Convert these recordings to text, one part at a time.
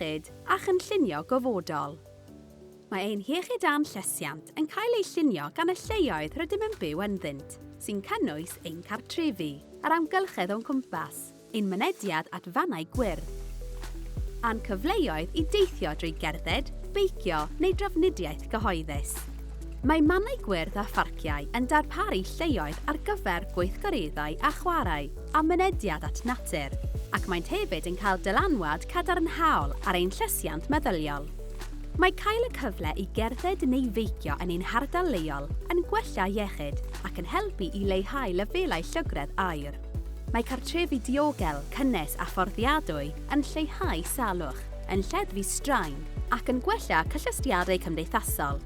iechyd a chynllunio gofodol. Mae ein hiechyd a'n llesiant yn cael eu llunio gan y lleoedd rydym yn byw ynddynt, sy'n cynnwys ein cartrefi, yr amgylchedd o'n cwmpas, ein mynediad at fannau gwyrdd, a'n cyfleoedd i deithio drwy gerdded, beicio neu drafnidiaeth gyhoeddus. Mae mannau gwyrdd a pharciau yn darparu lleoedd ar gyfer gweithgareddau a chwarae, a mynediad at natur, ac maent hefyd yn cael dylanwad cadarnhaol ar ein llesiant meddyliol. Mae cael y cyfle i gerdded neu feicio yn ein hardal leol yn gwella iechyd ac yn helpu i leihau lefelau llygredd aer. Mae cartrefi diogel, cynnes a fforddiadwy yn lleihau salwch, yn lleddfu straen, ac yn gwella cysylltiadau cymdeithasol.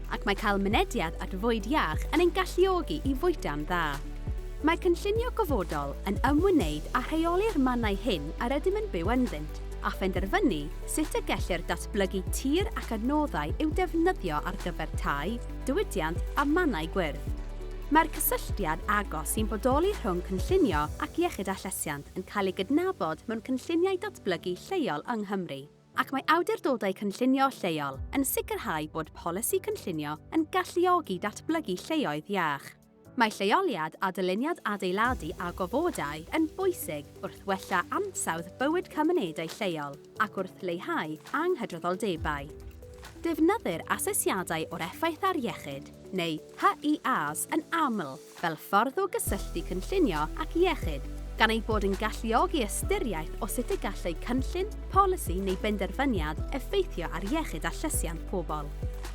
Ac mae cael mynediad at fwyd iach yn ein galluogi i fwyta'n dda. Mae cynllunio gofodol yn ymwneud â rheoli'r mannau hyn yr ydym yn byw ynddynt a phenderfynu sut y gellir datblygu tir ac adnoddau i'w defnyddio ar gyfer tai, diwydiant a mannau gwyrdd. Mae'r cysylltiad agos sy'n bodoli rhwng cynllunio ac iechyd a llesiant yn cael ei gydnabod mewn cynlluniau datblygu lleol yng Nghymru, ac mae awdurdodau cynllunio lleol yn sicrhau bod polisi cynllunio yn galluogi datblygu lleoedd iach. Mae lleoliad a dyluniad adeiladu a gofodau yn bwysig wrth wella ansawdd bywyd cymunedau lleol ac wrth leihau anghydraddoldebau. Defnyddir asesiadau o'r effaith ar iechyd, neu HEAs yn aml fel ffordd o gysylltu cynllunio ac iechyd, gan eu bod yn galluogi ystyriaeth o sut y gallai cynllun, polisi neu benderfyniad effeithio ar iechyd a llesiant pobl.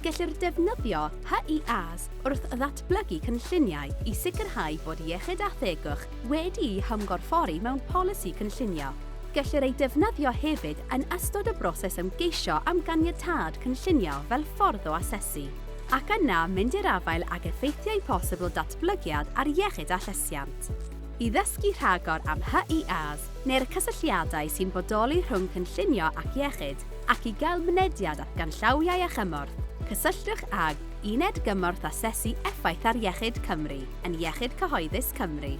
Gellir defnyddio HEAs wrth ddatblygu cynlluniau i sicrhau bod iechyd a thegwch wedi'u hymgorffori mewn polisi cynllunio. Gellir eu defnyddio hefyd yn ystod y broses ymgeisio am ganiatâd cynllunio fel ffordd o asesu ac yna mynd i'r afael ag effeithiau posibl datblygiad ar iechyd a llesiant. I ddysgu rhagor am HEAs neu'r cysylltiadau sy'n bodoli rhwng cynllunio ac iechyd, ac i gael mynediad at ganllawiau a chymorth, cysylltwch ag Uned Gymorth Asesu Effaith ar Iechyd Cymru yn Iechyd Cyhoeddus Cymru.